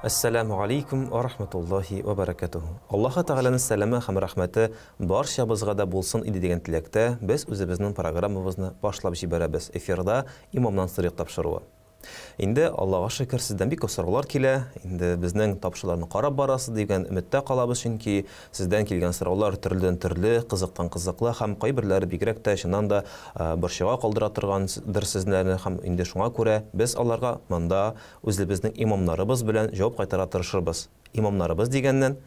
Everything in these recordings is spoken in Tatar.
Әссәламү алейкум ва рахматуллахи ва баракатуху. Аллаһы Тәгаләнең сәламе һәм рәхмәте барчабызга да булсын иде дигән теләктә без үзебезнең программабызны башлап җибәрәбез. Эфирда Имамнан сорыйк тапшыруы. Инде Аллага шөкер, сездән бик күп сораулар килә. Инде безнең тапшыруларны карап барасыз дигән өметтә калабыз, чөнки сездән килгән сораулар төрледән-төрле, кызыктан-кызыклы һәм кайберләре бигрәк тә чыннан да борчуга калдыра торгандыр сезләрне һәм инде шуңа күрә без аларга монда үзебезнең имамнарыбыз белән җавап кайтара тырышырбыз. Имамнарыбыз дигәннән,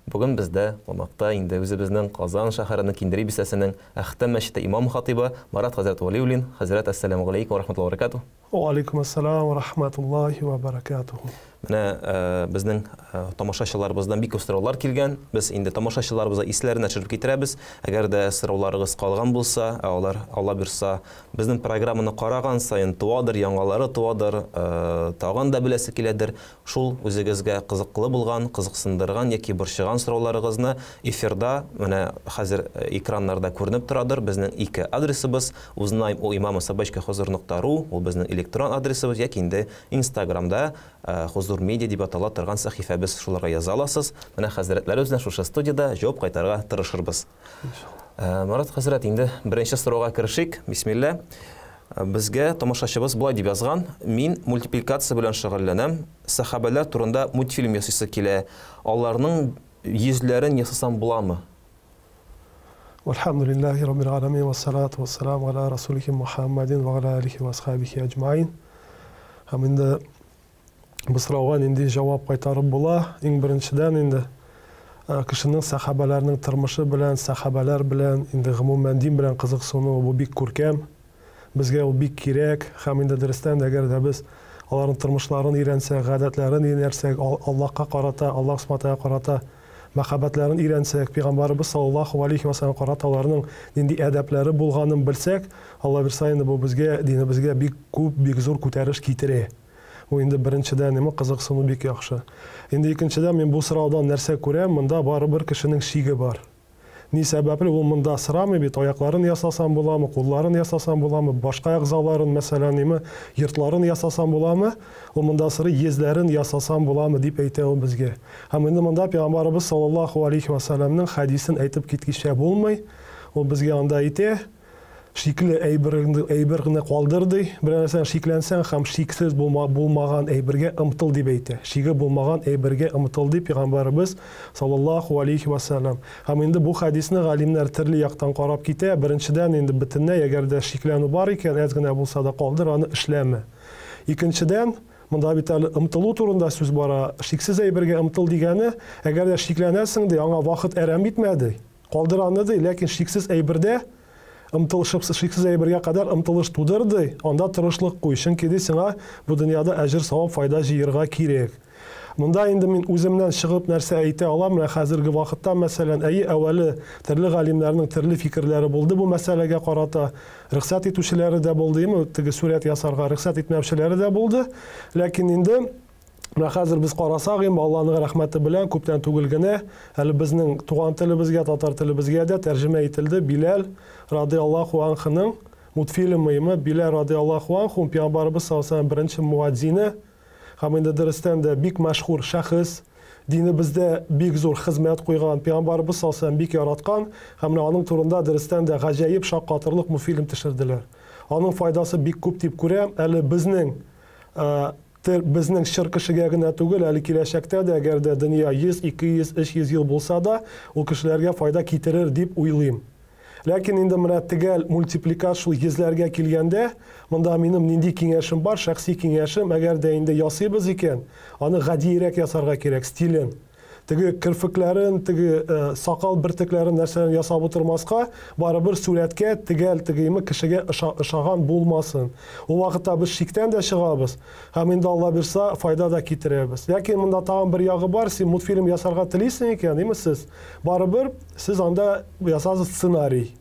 бүген бездә кунакта инде үзебезнең Казан шәһәренең Киндери бистәсенең Әхтәм мәчете имам-хатыйбы Марат хәзрәт Вәлиуллин. Хәзрәт, әссәламү галәйкүм вә рахматуллаһи вә баракатуһ. Вә алейкум ассалам вә рахматуллаһи вә баракатуһ. Менә безнең тамашачыларыбыздан бик күп сораулар килгән. Без инде тамашачыларыбызга исләренә төшереп китерәбез. Әгәр дә сорауларыгыз калган булса, ә алар, Алла бирса, безнең программаны караган саен туадыр, яңалары туадыр, тагын да беләсе киләдер. Шул үзегезгә кызыклы булган, кызыксындырган яки борчыган сорауларыгызны эфирда, менә хәзер экраннарда күренеп торадыр, безнең ике адресыбыз, узнаем у имама собачка хозур нокта ру, ул безнең электрон адресыбыз, яки инде Инстаграмда Хозур Медиа дип атала торган сәхифәбез, шуларга яза аласыз. Менә хәзрәтләребез белән шушы студиядә җавап кайтарырга тырышырбыз. Марат хәзрәт, инде беренче сорауга керешик. Бисмилла. Безгә тамашачыбыз болай дип язган: Мин мультипликация белән шөгыльләнәм. Сәхабәләр турында мультфильм ясыйсы килә. Аларның йөзләрен ясасам буламы? Вальхамдулиллахи раббил аламин вассалату вассаламу аля расулихи Мухаммадин ва аля алихи ва асхабихи аҗмаин. Һәм инде бу сорауга нинди җавап кайтарып була? Иң беренчедән инде кешенең сәхабәләрнең тормышы белән, сәхабәләр белән, инде гомумән дин белән кызыксынуы бу бик күркәм. Безгә ул бик кирәк, һәм инде дөрестән дә, әгәр дә без аларның тормышларын өйрәнсәк, гадәтләрен өйрәнсәк, Аллаһка карата, Аллаһ Субхана Тәгаләгә карата мәхәббәтләрен өйрәнсәк, Пәйгамбәребез саллаллаһу галәйһи вә сәлләмгә карата аларның нинди әдәпләре булганын белсәк, Алла бирса инде бу безгә, динебезгә бик күп, бик зур күтәреш китерә. Бу инде беренчедән, име, кызыксыну бик яхшы. Инде икенчедән, мин бу сораудан нәрсә күрәм, монда барыбер кешенең шиге бар. Ни сәбәпле ул монда сорамый бит, аякларын ясасам буламы, кулларын ясасам буламы, башка әгъзаларын, мәсәлән, име, йортларын ясасам буламы? Ул монда сорый, йөзләрен ясасам буламы, дип әйтә ул безгә. Һәм инде монда Пәйгамбарыбыз саллаллаһу алейһи вә сәлләмнең хәдисен әйтеп киткичә булмый. Ул безгә анда әйтә, Шикле әйбер генә калдыр, ди. Берәр нәрсәдән шикләнсәң һәм шиксез булмаган әйбергә омтыл, дип әйтә. Шиге булмаган әйбергә омтыл, ди Пәйгамбәребез, саллаллаһу алейһи вә сәлләм. Һәм инде бу хәдисне галимнәр төрле яктан карап китә. Беренчедән, инде бөтенләй, әгәр дә шикләнү бар икән, әз генә булса да калдыр, аны эшләмә. Икенчедән, монда бит әле омтылу турында сүз бара. Шиксез әйбергә омтыл дигәне, әгәр дә шикләнәсең, ди, аңа вакыт әрәм итмә, ди. Калдыр аны, ди, ләкин шиксез әйбердә омтылышып, шиксез әйбергә кадәр омтылыш тудыр, ди, анда тырышлык куй, чөнки, ди, сиңа бу дөньяда әҗер-савап, файда җыерга кирәк. Монда инде мин үземнән чыгып нәрсә әйтә алам, менә хәзерге вакытта, мәсәлән, әйе, әүвәле төрле галимнәрнең төрле фикерләре булды бу мәсьәләгә карата, рөхсәт итүчеләре дә булды, име, теге сурәт ясарга рөхсәт итмәүчеләре дә булды, ләкин инде Менә хәзер без карасак, инде Алланың рәхмәте белән күптән түгел генә әле безнең туган телебезгә, татар телебезгә дә тәрҗемә ителде Биләл радыяллаһу анһының мультфильмы, име, Биләл радыяллаһу анһу, пәйгамбәребез саллаллаһу алейһи ва сәлләм беренче муадзины һәм инде дөрестән дә бик мәшһүр шәхес, динебездә бик зур хезмәт куйган, пәйгамбәребез саллаллаһу алейһи ва сәлләм бик яраткан һәм менә аның турында дөрестән дә гаҗәеп шаккатырлык мультфильм төшерделәр. Аның файдасы бик күп дип күрәм. Әле безнең Тер, безнең чор кешегә генә түгел, әле киләчәктә дә, әгәр дә дөнья 100, 200, 300 ел булса да, ул кешеләргә файда китерер дип уйлыйм. Ләкин инде менә төгәл мультипликат шул йөзләргә килгәндә, монда минем нинди киңәшем бар, шәхси киңәшем, әгәр дә инде ясыйбыз икән, аны гадиерәк ясарга кирәк, стилен. Теге керфекләрен, теге сакал бөртекләрен нәрсәләрен ясап утырмаска, барыбер сурәткә төгәл тегеме кешегә ошаган булмасын. Ул вакытта без шиктән дә чыгабыз һәм инде Алла бирса, файда да китерәбез. Ләкин монда тагын бер ягы бар, син мультфильм ясарга телисең икән, димме сез, барыбер сез анда ясасыз сценарий.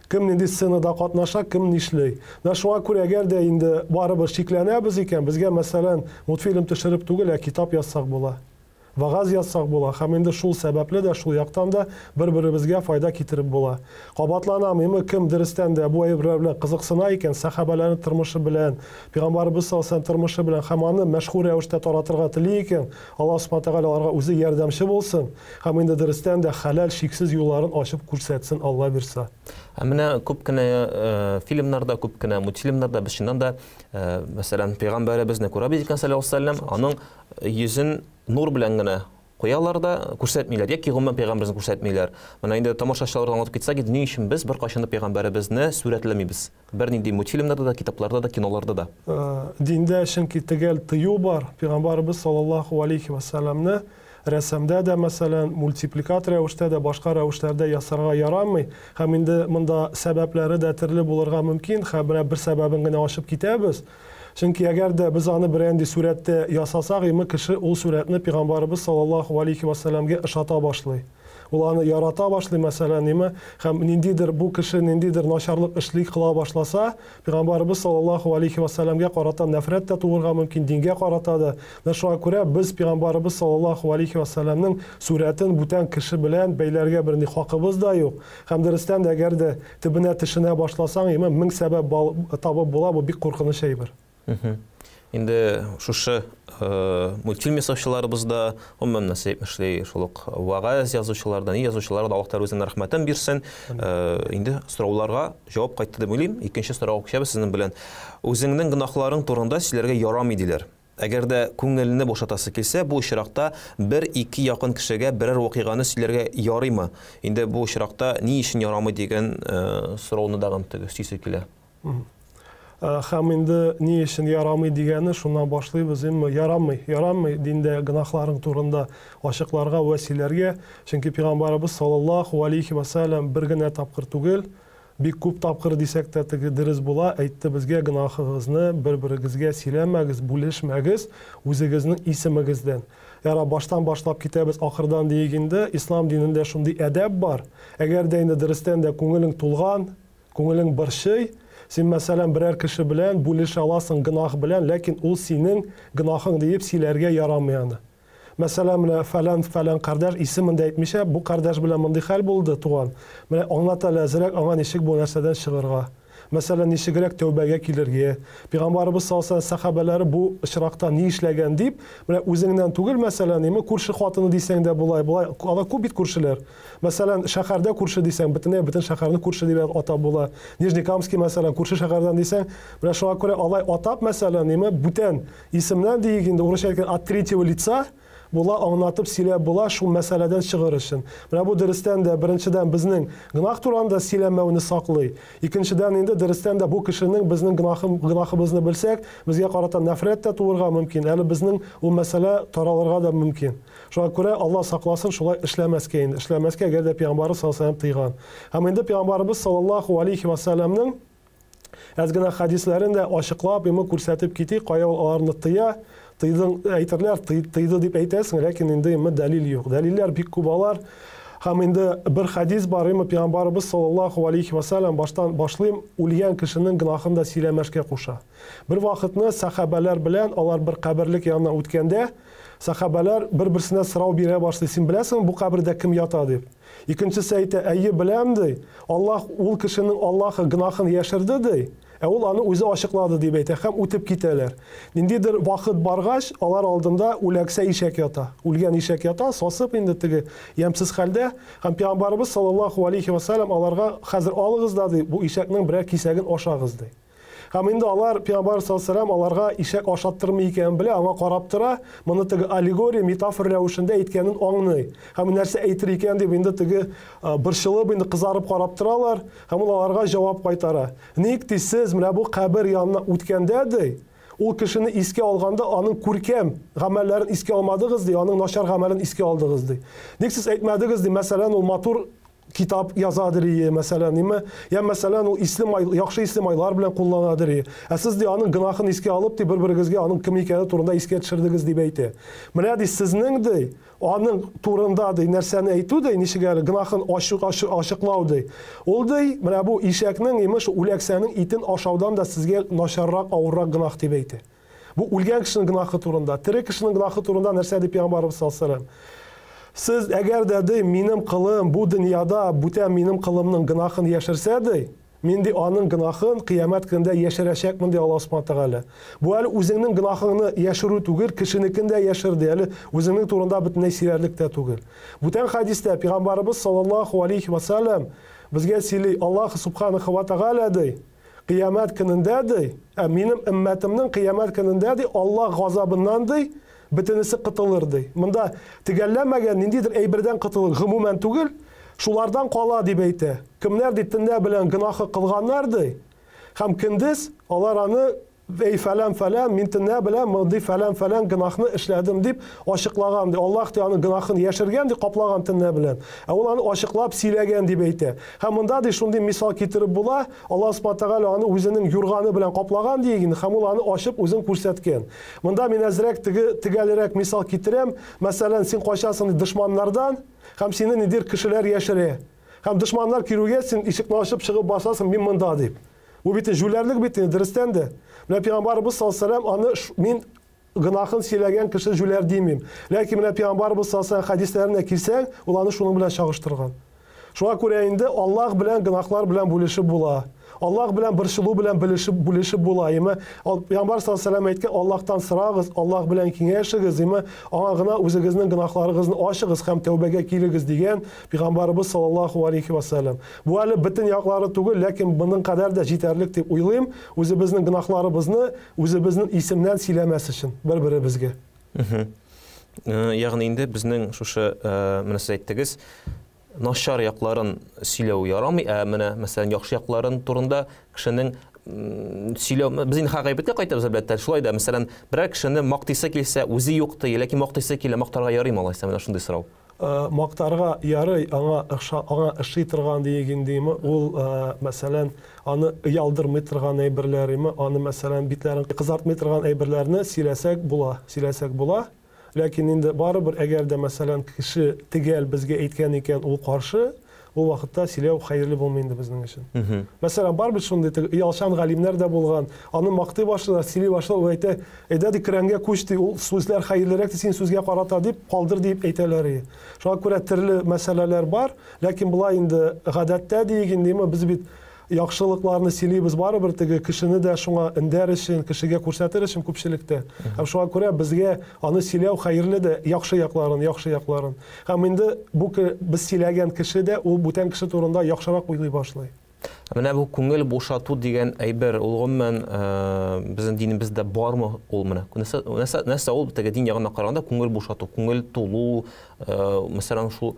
Кем нинди сценада катнаша, кем нишли. Менә шуңа күрә, әгәр дә инде барыбер шикләнәбез икән, безгә, мәсәлән, мультфильм төшереп түгел, ә китап язсак була. Вәгазь язсак була һәм инде шул сәбәпле дә, шул яктан да бер-беребезгә файда китереп була. Кабатланам, име кем дөрестән дә бу әйберләр белән кызыксына икән, сәхабәләрнең тормышы белән, Пәйгамбәребез саллаллаһу алейһи тормышы белән һәм аны мәшһүр рәвештә таратырга тели икән, Аллаһ субхана тәгалә аларга үзе ярдәмче булсын һәм инде дөрестән дә хәләл шиксез юлларын ачып күрсәтсен Алла бирса. Ә менә күп кенә фильмнарда, күп кенә мультфильмнарда без чыннан да, мәсәлән, пәйгамбәребезне күрәбез икән, саллаллаһу алейһи вәсәлләм, аның йөзен нур белән генә куялар да, күрсәтмиләр, яки гомумән пәйгамбәребезне күрсәтмиләр. Менә инде тамашачыларга аңлатып китсәк, инде ни өчен без беркайчан да пәйгамбәребезне сурәтләмибез? Бернинди мультфильмнарда да, китапларда да, киноларда да. Диндә чөнки төгәл тыю бар, пәйгамбәребез саллаллаһу алейхи ва сәлламне рәсемдә дә, мәсәлән, мультипликат рәвештә дә, башка рәвешләрдә ясарга ярамый. Һәм инде монда сәбәпләре дә төрле булырга мөмкин, һәм менә бер сәбәбен генә ачып китәбез. Чөнки әгәр дә без аны берәнди сурәттә ясасак, име кеше ул сурәтне пәйгамбәребез саллаллаһу алейхи ва сәлламгә ошата башлый. Ул аны ярата башлый, мәсәлән, име, һәм ниндидер бу кеше ниндидер начарлык эшли кыла башласа, пәйгамбәребез саллаллаһу алейхи ва сәлламгә карата нәфрәт тә туырга мөмкин, дингә карата да. Менә шуңа күрә без пәйгамбәребез саллаллаһу алейхи ва сәлламның сурәтен бүтән кеше белән бәйләргә берни хакыбыз да юк. Һәм дөрестән дә, әгәр дә төбенә төшенә башласаң, име, мең сәбәп табып була, бу бик куркыныч әйбер. Инде шушы мультфильм ясаучыларыбыз да, гомумән, нәрсә әйтмешли, шул ук вәгазь язучылар да, ни язучылар да, Аллаһ Тәгалә үзенең рәхмәтен бирсен. Инде сорауларга җавап кайтты дип уйлыйм. Икенче сорауга күчәбез сезнең белән. Үзеңнең гөнаһларың турында сөйләргә ярамый диләр. Әгәр дә күңелне бушатасы килсә, бу очракта бер-ике якын кешегә берәр вакыйганы сөйләргә ярыймы? Инде бу очракта ни өчен ярамый дигән сорауны тагын теге сөйсе килә. Һәм инде ни өчен ярамый дигәне шуннан башлыйбыз. Инде ярамый, ярамый диндә гөнаһларың турында ачыкларга вә сөйләргә. Чөнки Пәйгамбәребез саллаллаһу алейхи ва сәлләм бер генә тапкыр түгел, бик күп тапкыр дисәк тә теге дөрес була, әйтте безгә гөнаһыгызны бер-берегезгә сөйләмәгез, бүлешмәгез үзегезнең исемегездән. Яра, баштан башлап китәбез, ахырдан диек инде, ислам динендә шундый әдәп бар. Әгәр дә инде дөрестән дә күңелең тулган, күңелең борчый, син, мәсәлән, берәр кеше белән бүлешә аласың гөнаһ белән, ләкин ул синең гөнаһың диеп сөйләргә ярамый аны. Мәсәлән, менә фәлән, фәлән кардәш, исемен дә әйтмичә, бу кардәш белән мондый хәл булды, туган. Менә аңлат әле әзрәк аңа ничек бу нәрсәдән чыгырга. Мәсәлән, ничегрәк тәүбәгә килергә. Пәйгамбәребез саллаллаһу алейһи ва сәлләм сәхабәләре бу очракта ни эшләгән дип, менә үзеңнән түгел, мәсәлән, име күрше хатыны дисәң дә болай, болай, алар күп бит күршеләр. Мәсәлән, шәһәрдә күрше дисәң, бөтенләй бөтен шәһәрне күрше дип атап була. Нижнекамский, мәсәлән, күрше шәһәрдән дисәң, менә шуңа күрә алай атап, мәсәлән, име бүтән исемнән диек инде, урысча әйткән от третьего лица була, аңлатып сөйләп була шул мәсьәләдән чыгыр өчен. Менә бу дөрестән дә беренчедән безнең гөнаһ турында сөйләмәүне саклый. Икенчедән инде дөрестән дә бу кешенең безнең гөнаһыбызны белсәк, безгә карата нәфрәт тә туырга мөмкин, әле безнең ул мәсьәлә таралырга да мөмкин. Шуңа күрә Алла сакласын, шулай эшләмәскә инде, эшләмәскә, әгәр дә Пәйгамбәребез саллаллаһу алейһи ва сәлләм тыйган. Һәм инде Пәйгамбәребез саллаллаһу алейһи ва сәлләмнең әз генә хәдисләрен дә ачыклап, име күрсәтеп китик, кая ул аларны тыя, тыйдың, әйтерләр, тыйды дип әйтәсең, ләкин инде име дәлил юк. Дәлилләр бик күп алар. Һәм инде бер хәдис бар, име Пәйгамбәребез саллаллаһу алейһи ва сәлләм баштан башлыйм, үлгән кешенең гөнаһын да сөйләмәшкә куша. Бер вакытны сәхабәләр белән алар бер каберлек янына үткәндә, сәхабәләр бер-берсенә сорау бирә башлый. Син беләсеңме, бу кабердә кем ята дип? Икенчесе әйтә, әйе, беләм ди. Аллаһ ул кешенең Аллаһы гөнаһын яшерде ди, ә ул аны үзе ачыклады дип әйтә һәм үтеп китәләр. Ниндидер вакыт баргач, алар алдында үләксә ишәк ята. Үлгән ишәк ята, сасып инде теге ямьсез хәлдә. Һәм Пәйгамбәребез саллаллаһу алейхи ва сәлләм аларга хәзер алыгыз да ди, бу ишәкнең берәр кисәген ашагыз ди. Һәм инде алар, Пәйгамбәр саллаллаһу алейһи ва сәлләм аларга ишәк ашаттырмый икәнен белә, аңа карап тора, моны теге аллегория, метафора рәвешендә әйткәнен аңлый. Һәм нәрсә әйтер икән дип инде теге борчылып, инде кызарып карап торалар, һәм ул аларга җавап кайтара. Ник ди сез менә бу кабер янына үткәндә ди, ул кешене искә алганда аның күркәм гамәлләрен искә алмадыгыз ди, аның начар гамәлен искә алдыгыз ди. Ник сез әйтмәдегез ди, мәсәлән, ул матур китап язадыр ие, мәсәлән, ниме? Я, мәсәлән, ул исле май, яхшы исле майлар белән кулланадыр ие. Ә сез ди аның гөнаһын искә алып ди бер-берегезгә аның кем икәне турында искә төшердегез дип әйтә. Менә ди сезнең ди аның турында ди нәрсәне әйтү ди, ничек әле гөнаһын ачыклау ди. Ул ди, менә бу ишәкнең, имеш, үләксәнең итен ашаудан да сезгә начаррак, авыррак гөнаһ дип әйтә. Бу үлгән кешенең гөнаһы турында. Тере кешенең гөнаһы турында нәрсә ди пәйгамбәребез саллаллаһу алейһи ва сәлләм? Сез әгәр дә ди, минем кылым бу дөньяда бүтән минем кылымның гөнаһын яшерсә ди, мин ди аның гөнаһын кыямәт көнендә яшерәчәкмен ди Аллаһ Субхана Тәгалә. Бу әле үзеңнең гөнаһыңны яшерү түгел, кешенекен дә яшер ди, әле үзеңнең турында бөтенләй сөйләрлек тә түгел. Бүтән хәдистә пәйгамбәребез саллаллаһу алейһи ва сәлләм безгә сөйли, Аллаһ Субханаху ва Тәгалә ди, Кыямәт көнендә, ди, ә минем өммәтемнең кыямәт көнендә, ди, Аллаһ газабыннан, ди, бөтенесе котылыр, ди. Монда төгәлләмәгән ниндидер әйбердән котылыр, гомумән түгел, шулардан кала, дип әйтә. Кемнәр, ди, төнлә белән гөнаһы кылганнар, ди, һәм көндез алар аны Әй, фәлән-фәлән, мин төнлә белән мондый фәлән-фәлән гөнаһны эшләдем, дип ачыклаган, ди. Аллаһ, ди, аның гөнаһын яшергән, ди, каплаган төнлә белән. Ә ул аны ачыклап сөйләгән, дип әйтә. Һәм монда, ди, шундый мисал китереп була, Аллаһ Субхана Тәгалә аны үзенең юрганы белән каплаган, ди, һәм ул аны ачып үзен күрсәткән. Монда мин әзрәк теге төгәлрәк мисал китерәм. Мәсәлән, син качасың, ди, дошманнардан, һәм сине ниндидер кешеләр яшерә. Һәм дошманнар килүгә син ишекне ачып чыгып басасың, мин монда, дип. Бу бит җүләрлек бит инде, дөрестән дә. Менә пәйгамбәребез саллаллаһу алейһи ва сәлләм аны мин гөнаһын сөйләгән кеше җүләр димим. Ләкин менә пәйгамбәребез саллаллаһу алейһи ва сәлләм хәдисләренә килсәң, ул аны шуның белән чагыштырган. Шуңа күрә инде Аллаһ белән гөнаһлар белән бүлешеп була. Аллаһ белән борчылу белән белешеп, бүлешеп була. Яме Пәйгамбәр саллаллаһу алейһи ва сәлләм әйткән, Аллаһтан сорагыз, Аллаһ белән киңәшегез, яме аңа гына үзегезнең гөнаһларыгызны ачыгыз һәм тәүбәгә килегез дигән Пәйгамбәребез саллаллаһу алейһи ва сәлләм. Бу әле бөтен яклары түгел, ләкин моның кадәр дә җитәрлек дип уйлыйм, үзебезнең гөнаһларыбызны үзебезнең исемнән сөйләмәс өчен бер-беребезгә. Ягъни инде безнең шушы, менә сез әйттегез, начар якларын сөйләү ярамый, ә менә, мәсәлән, яхшы якларын турында кешенең сөйләү, без инде хак гайбәткә кайтабыз, әлбәттә, шулай да, мәсәлән, берәр кешене мактыйсы килсә, үзе юк ди, ләкин мактыйсы килә, мактарга ярыймы алайса, менә шундый сорау. Мактарга ярый, аңа аңа ошый торган диеген дими, ул, мәсәлән, аны оялдырмый торган әйберләр име, аны, мәсәлән, битләрен кызартмый торган әйберләрне сөйләсәк була, сөйләсәк була. Ләкин инде барыбер, әгәр дә, мәсәлән, кеше төгәл безгә әйткән икән, ул каршы, ул вакытта сөйләү хәерле булмый инде безнең өчен. Мәсәлән, бар бит шундый теге оялчан галимнәр дә булган, аны мактый башлыйлар, сөйли башлыйлар, ул әйтә, әйдә ди, Коръәнгә күч ди, ул сүзләр хәерлерәк ди синең сүзгә карата дип, калдыр дип әйтәләр. Шуңа күрә төрле мәсьәләләр бар, ләкин болай инде гадәттә диек инде, без бит яхшылыкларны сөйлибез барыбер теге кешене дә шуңа өндәр өчен, кешегә күрсәтер өчен күпчелектә. Һәм шуңа күрә безгә аны сөйләү хәерле дә, яхшы якларын, яхшы якларын. Һәм инде бу без сөйләгән кеше дә ул бүтән кеше турында яхшырак уйлый башлый. Менә бу күңел бушату дигән әйбер, ул гомумән безнең динебездә бармы ул менә? Нәрсә, нәрсә, нәрсә ул теге дин ягыннан караганда күңел бушату, күңел тулу, мәсәлән, шул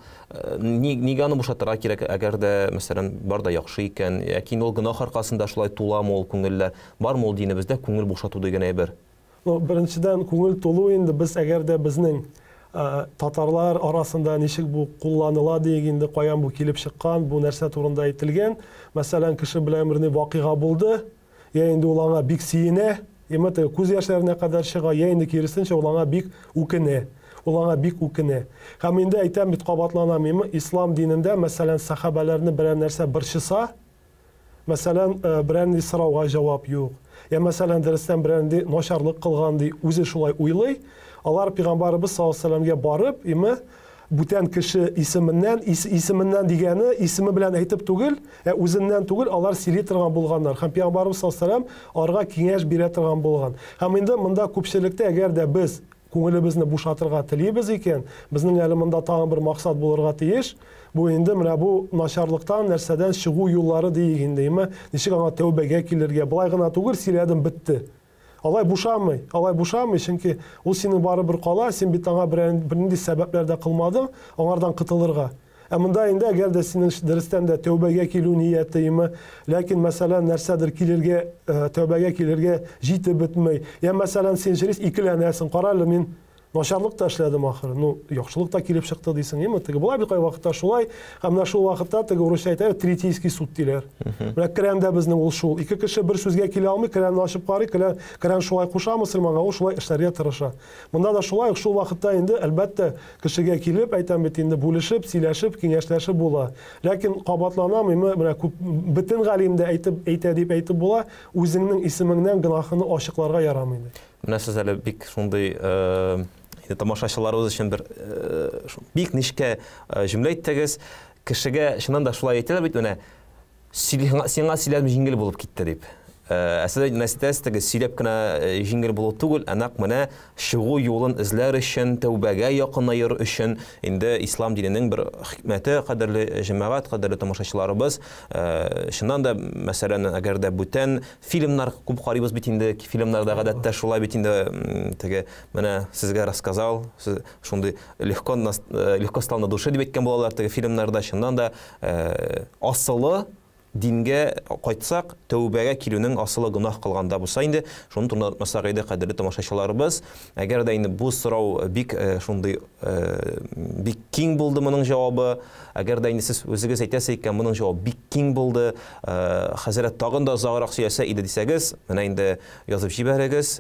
нигә аны бушатырга кирәк, әгәр дә, мәсәлән, бар да яхшы икән, яки ул гөнаһ аркасында шулай туламы ул күңелләр, бармы ул динебездә күңел бушату дигән әйбер? Ну, беренчедән, күңел тулу инде без әгәр дә безнең татарлар арасында ничек бу кулланыла диек инде, каян бу килеп чыккан, бу нәрсә турында әйтелгән. Мәсәлән, кеше белән берни вакыйга булды, я инде ул аңа бик сөенә, яме теге күз яшьләренә кадәр чыга, я инде киресенчә ул аңа бик үкенә. Ул аңа бик үкенә. Һәм инде әйтәм бит, кабатланам, яме ислам динендә, мәсәлән, сәхабәләрне берәр нәрсә борчыса, Мәсәлән, берәр нинди сорауга җавап юк. Я мәсәлән, дөрестән берәр нинди начарлык кылган ди, үзе шулай уйлый. Алар пәйгамбәребез саллаллаһу алейһи вәсәлләмгә барып, име, бүтән кеше исеменнән, ис, исеменнән дигәне исеме белән әйтеп түгел, ә үзеннән түгел, алар сөйли торган булганнар. Һәм пәйгамбәребез саллаллаһу алейһи вәсәлләм аларга киңәш бирә торган булган. Һәм инде монда күпчелектә, әгәр дә без күңелебезне бушатырга телибез икән, безнең әле монда тагын бер максат булырга тиеш. Бу инде менә бу начарлыктан, нәрсәдән чыгу юллары диик инде, әмма ничек аңа тәүбәгә килергә? Болай гына түгел, сөйләдем, бетте. Алай бушамый, алай бушамый, чөнки ул синең барыбер кала, син бит аңа бернинди сәбәпләр дә кылмадың, аңардан котылырга. Ә монда инде әгәр дә синең дөрестән дә тәүбәгә килү нияте име, ләкин мәсәлән нәрсәдер килергә, тәүбәгә килергә җитеп бетми. Я мәсәлән син җөрис икеләнәсең, кара әле мин начарлык та эшләдем ахыры. Ну, яхшылык та килеп чыкты дисең, име? Теге болай бит кайвакытта шулай. Һәм менә шул вакытта теге урысча әйтә, третейский суд диләр. Менә Коръәндә безнең ул шул. Ике кеше бер сүзгә килә алмый, Коръәнне ачып карый, Коръән шулай куша мөселманга, ул шулай эшләргә тырыша. Монда да шулай ук шул вакытта инде, әлбәттә, кешегә килеп, әйтәм бит инде, бүлешеп, сөйләшеп, киңәшләшеп була. Ләкин кабатланам, име, менә күп, бөтен галим дә әйтеп, әйтә дип әйтеп була, үзеңнең исемеңнән гөнаһыңны ачыкларга ярамый ди. Менә сез әле бик шундый инде тамашачыларыбыз өчен бер бик нечкә җөмлә әйттегез. Кешегә чыннан да шулай әйтәләр бит менә сиңа сөйләп җиңел булып китте дип. Ә сез нәрсә әйтәсез, теге сөйләп кенә җиңел булу түгел, ә нәкъ менә чыгу юлын эзләр өчен, тәүбәгә якынаер өчен инде ислам диненең бер хикмәте, кадерле җәмәгать, кадерле тамашачыларыбыз, чыннан да, мәсәлән, әгәр дә бүтән фильмнар күп карыйбыз бит инде, фильмнарда гадәттә шулай бит инде, теге менә сезгә рассказал, сез шундый легко, легко стал на душе дип әйткән булалар теге фильмнарда, чыннан да асылы дингә кайтсак, тәүбәгә килүнең асылы гөнаһ кылганда булса инде, шуны турында онытмасак иде, кадерле тамашачыларыбыз. Әгәр дә инде бу сорау бик шундый бик киң булды моның җавабы, әгәр дә инде сез үзегез әйтәсез икән, моның җавабы бик киң булды, хәзрәт тагын да озаграк сөйләсә иде дисәгез, менә инде язып җибәрегез,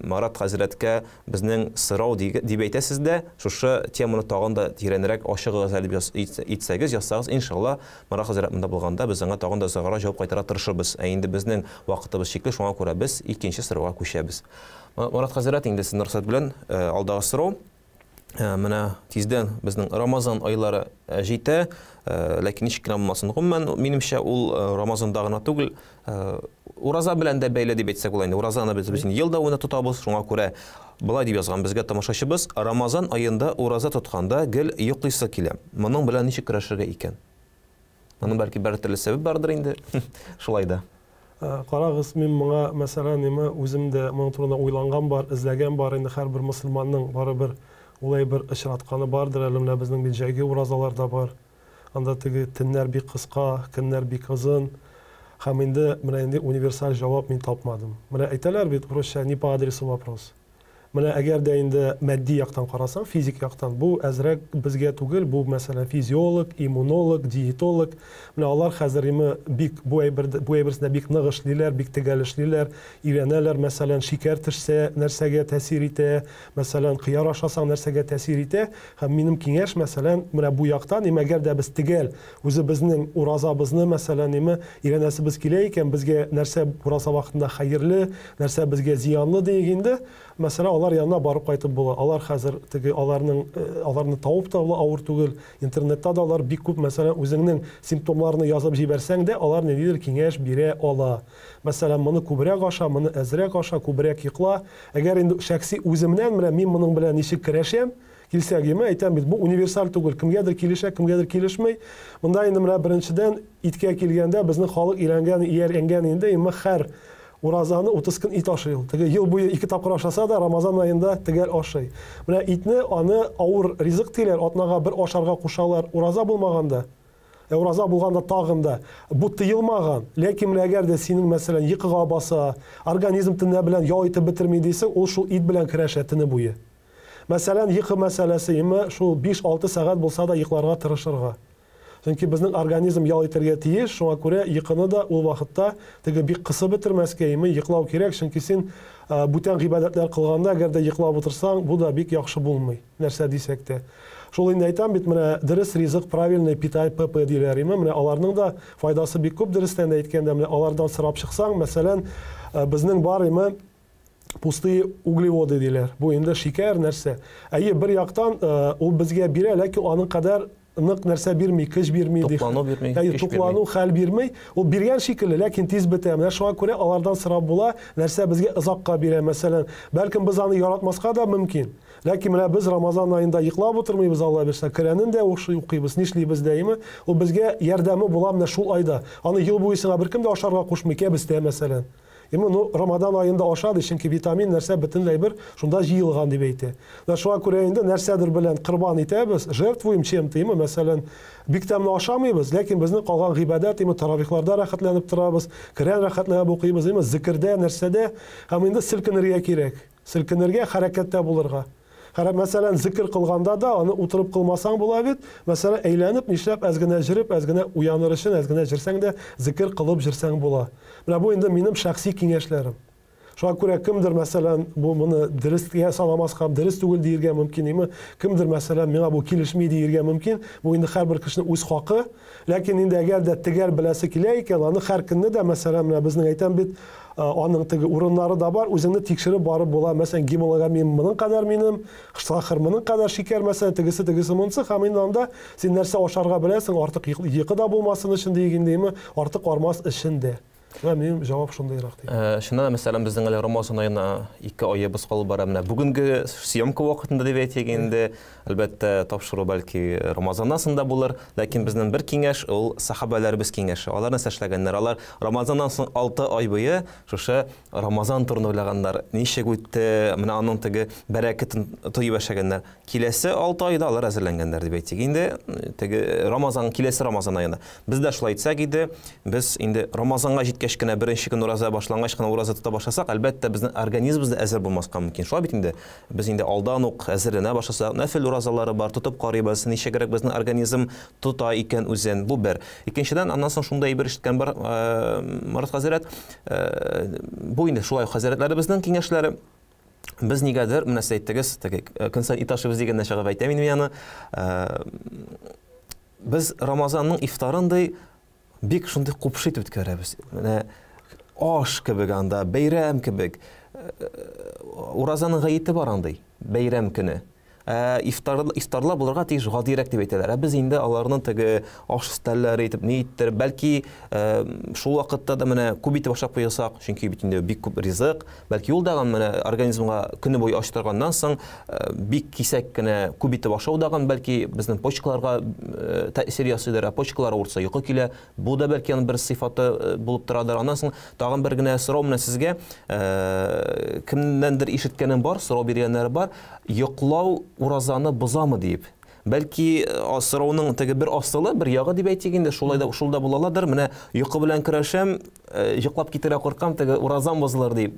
Марат хәзрәткә безнең сорау дип әйтәсез дә, шушы теманы тагын да тирәнрәк ачыгыгыз әле дип әйтсәгез, язсагыз, иншалла, Марат хәзрәт монда булганда без аңа тагын да озаграк җавап кайтара тырышырбыз. Ә инде безнең вакытыбыз чикле, шуңа күрә без икенче сорауга күчәбез. Марат хәзрәт, инде сезнең рөхсәт белән алдагы сорау. Менә тиздән безнең Рамазан айлары җитә, ләкин ничек кенә булмасын, гомумән, минемчә, ул Рамазанда гына түгел, ураза белән дә бәйле дип әйтсәк була инде. Уразаны без инде ел дәвамында тотабыз, шуңа күрә былай дип язган безгә тамашачыбыз: Рамазан аенда ураза тотканда гел йоклыйсы килә. Моның белән ничек көрәшергә икән? Моның бәлки бер төрле сәбәп бардыр инде. Шулай да. Карагыз, мин моңа, мәсәлән, ниме, үзем дә моның турында уйланган бар, эзләгән бар, инде һәрбер мөселманның барыбер ул әйбер очратканы бардыр әле, менә безнең бит җәйге уразалар да бар. Анда теге төннәр бик кыска, көннәр бик озын. Һәм инде менә инде универсаль җавап мин тапмадым. Менә әйтәләр бит, урысча, не по адресу вопрос. Менә әгәр дә инде матди яктан карасаң, физик яктан, бу әзрәк безгә түгел, бу, мәсәлән, физиолог, иммунолог, диетолог. Менә алар хәзер име бик бу әйбер бу әйберсендә бик нык эшлиләр, бик төгәл эшлиләр, өйрәнәләр, мәсәлән, шикәр төшсә нәрсәгә тәэсир итә, мәсәлән, кыяр ашасаң нәрсәгә тәэсир итә. Һәм минем киңәш, мәсәлән, менә бу яктан, име, әгәр дә без төгәл үзебезнең уразабызны, мәсәлән, име, өйрәнәсебез килә икән, безгә нәрсә ураза вакытында хәерле, нәрсә безгә зыянлы диек инде, мәсәлән, алар янына барып кайтып була. Алар хәзер теге аларның аларны табып та авыр түгел. Интернетта да алар бик күп, мәсәлән, үзеңнең симптомнарны язып җибәрсәң дә, алар ниндидер киңәш бирә ала. Мәсәлән, моны күбрәк аша, моны әзрәк аша, күбрәк йокла. Әгәр инде шәхси үземнән, менә мин моның белән ничек көрәшәм, килсәк, яме, әйтәм бит, бу универсаль түгел, кемгәдер килешә, кемгәдер килешми. Монда инде менә беренчедән иткә килгәндә безнең халык өйрәнгән, ияргән инде, имма һәр уразаны 30 көн ит ашый ул. Теге ел буе ике тапкыр ашаса да, Рамазан аенда төгәл ашый. Менә итне аны авыр ризык диләр, атнага бер ашарга кушалар, ураза булмаганда. Ә ураза булганда тагын да бу тыелмаган. Ләкин менә әгәр дә синең, мәсәлән, йокыга баса, организм төнлә белән ял итеп бетерми дисең, ул шул ит белән көрәшә төне буе. Мәсәлән, йокы мәсьәләсе, име, шул 5-6 сәгать булса да йокларга тырышырга. Чөнки безнең организм ял итәргә тиеш, шуңа күрә йокыны да ул вакытта теге бик кысып бетермәскә, име, йоклау кирәк, чөнки син бүтән гыйбадәтләр кылганда, әгәр дә йоклап утырсаң, бу да бик яхшы булмый, нәрсә дисәк тә. Шул инде әйтәм бит, менә дөрес ризык, правильный питание, ПП диләр, име, менә аларның да файдасы бик күп, дөрестән дә әйткәндә, менә алардан сорап чыксаң, мәсәлән, безнең бар, име, пустые углеводы диләр. Бу инде шикәр нәрсә. Әйе, бер яктан ул безгә бирә, ләкин аның кадәр нык нәрсә бирми, көч бирми. Туклану бирми, Әйе, туклану хәл бирми. Ул биргән шикелле, ләкин тиз бетә. Менә шуңа күрә алардан сорап була, нәрсә безгә озакка бирә, мәсәлән. Бәлкем без аны яратмаска да мөмкин. Ләкин менә без Рамазан аенда йоклап утырмыйбыз, Алла бирсә, Коръәнен дә укыйбыз, нишлибез дә, Ул безгә ярдәме була менә шул айда. Аны ел буе сиңа беркем дә ашарга кушмый, кәбестә, мәсәлән. Име, ну, Рамадан аенда ашады, чөнки витамин нәрсә бөтенләй бер шунда җыелган дип әйтә. Менә шуңа күрә инде нәрсәдер белән корбан итәбез, жертвуем чем-то, име, мәсәлән, бик тәмле ашамыйбыз, ләкин безнең калган гыйбадәт, име, таравихларда рәхәтләнеп торабыз, Коръән рәхәтләнеп укыйбыз, име, зикердә, нәрсәдә, һәм инде селкенергә кирәк. Селкенергә, хәрәкәттә булырга. Мәсәлән, зикер кылганда да аны утырып кылмасаң була бит. Мәсәлән, әйләнеп, нишләп әз генә җөреп, әз генә уяныр өчен, әз генә җөрсәң дә, зикер кылып җөрсәң була. Менә бу инде минем шәхси киңәшләрем. Шуңа күрә кемдер, мәсәлән, бу моны дөрескә санамаска, дөрес түгел диергә мөмкин, име, кемдер, мәсәлән, миңа бу килешми диергә мөмкин. Бу инде һәрбер кешенең үз хакы. Ләкин инде әгәр дә төгәл беләсе килә икән, аны һәр көнне дә, мәсәлән, менә безнең әйтәм бит, аның теге урыннары да бар, үзеңне тикшереп барып була. Мәсәлән, гемоглобин моның кадәр минем, сахар моның кадәр, шикәр, мәсәлән, тегесе, тегесе, монысы, һәм инде анда син нәрсә ашарга беләсең, артык йокы да булмасын өчен диек инде, име, артык армас өчен дә. Менә минем җавап шундыйрак дип. Чыннан да, мәсәлән, безнең әле Рамазан аена 2 аебыз калып бара. Менә бүгенге съемка вакытында дип әйтик инде, әлбәттә, тапшыру бәлки Рамазаннан соң да булыр, ләкин безнең бер киңәш, ул сахабәләребез киңәше. Алар нәрсә эшләгәннәр? Алар Рамазаннан соң 6 ай буе шушы Рамазан турында уйлаганнар. Ничек үтте, менә аның теге бәрәкәтен тоеп яшәгәннәр. Киләсе 6 айда алар әзерләнгәннәр дип әйтик. Инде теге Рамазан, киләсе Рамазан аена. Без дә шулай итсәк иде, без инде Рамазанга җиткәч кенә беренче көн ураза башлангач кына ураза тота башласак, әлбәттә, безнең организмыбыз да әзер булмаска мөмкин. Шулай бит инде. Без инде алдан ук әзерләнә башласак, нәфел уразалары бар, тотып карыйбыз, ничегрәк безнең организм тота икән үзен. Бу бер. Икенчедән, аннан соң шундай бер ишеткән бар, Марат хәзрәт, бу инде шулай хәзрәтләребезнең киңәшләре. Без нигәдер, менә сез әйттегез, теге көн саен ит ашыйбыз дигәннән чыгып әйтәм инде мин аны. Без Рамазанның ифтарын ди бик шундый купшы итеп үткәрәбез. Менә аш кебек анда, бәйрәм кебек. Уразаның гаете бар андый, бәйрәм көне. Ифтарлар булырга тиеш гадирәк дип әйтәләр. Ә без инде аларның теге аш өстәлләре итеп, ни иттереп, бәлки шул вакытта да менә күп итеп ашап куйсак, чөнки бит инде бик күп ризык, бәлки ул дагын менә организмга көне буе ач торганнан соң бик кисәк кенә күп итеп ашау дагын бәлки безнең почкаларга тәэсир ясыйдыр, ә почкалар авыртса йокы килә. Бу да бәлки аның бер сыйфаты булып торадыр. Аннан соң тагын бер генә сорау менә сезгә, кемнәндер ишеткәнем бар, сорау биргәннәре бар, йоклау уразаны бозамы диеп. Бәлки сорауның теге бер асылы, бер ягы дип әйтик инде, шулай да, шул да була аладыр. Менә йокы белән көрәшәм, йоклап китәргә куркам, теге уразам бозылыр дип.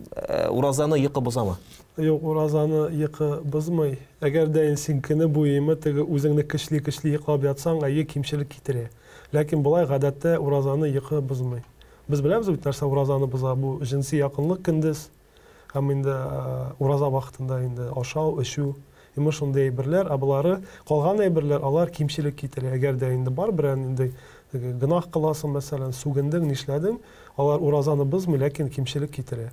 Уразаны йокы бозамы? Юк, уразаны йокы бозмый. Әгәр дә син көне буемы теге үзеңне көчли-көчли йоклап ятсаң, әйе, кимчелек китерә. Ләкин болай гадәттә уразаны йокы бозмый. Без беләбез бит нәрсә уразаны боза. Бу җенси якынлык көндез һәм инде ураза вакытында инде ашау, эчү, имеш шундый әйберләр, ә болары калган әйберләр алар кимчелек китерә. Әгәр дә инде бар берәр нинди гөнаһ кыласың, мәсәлән, сүгендең, нишләдең, алар уразаны бозмый, ләкин кимчелек китерә.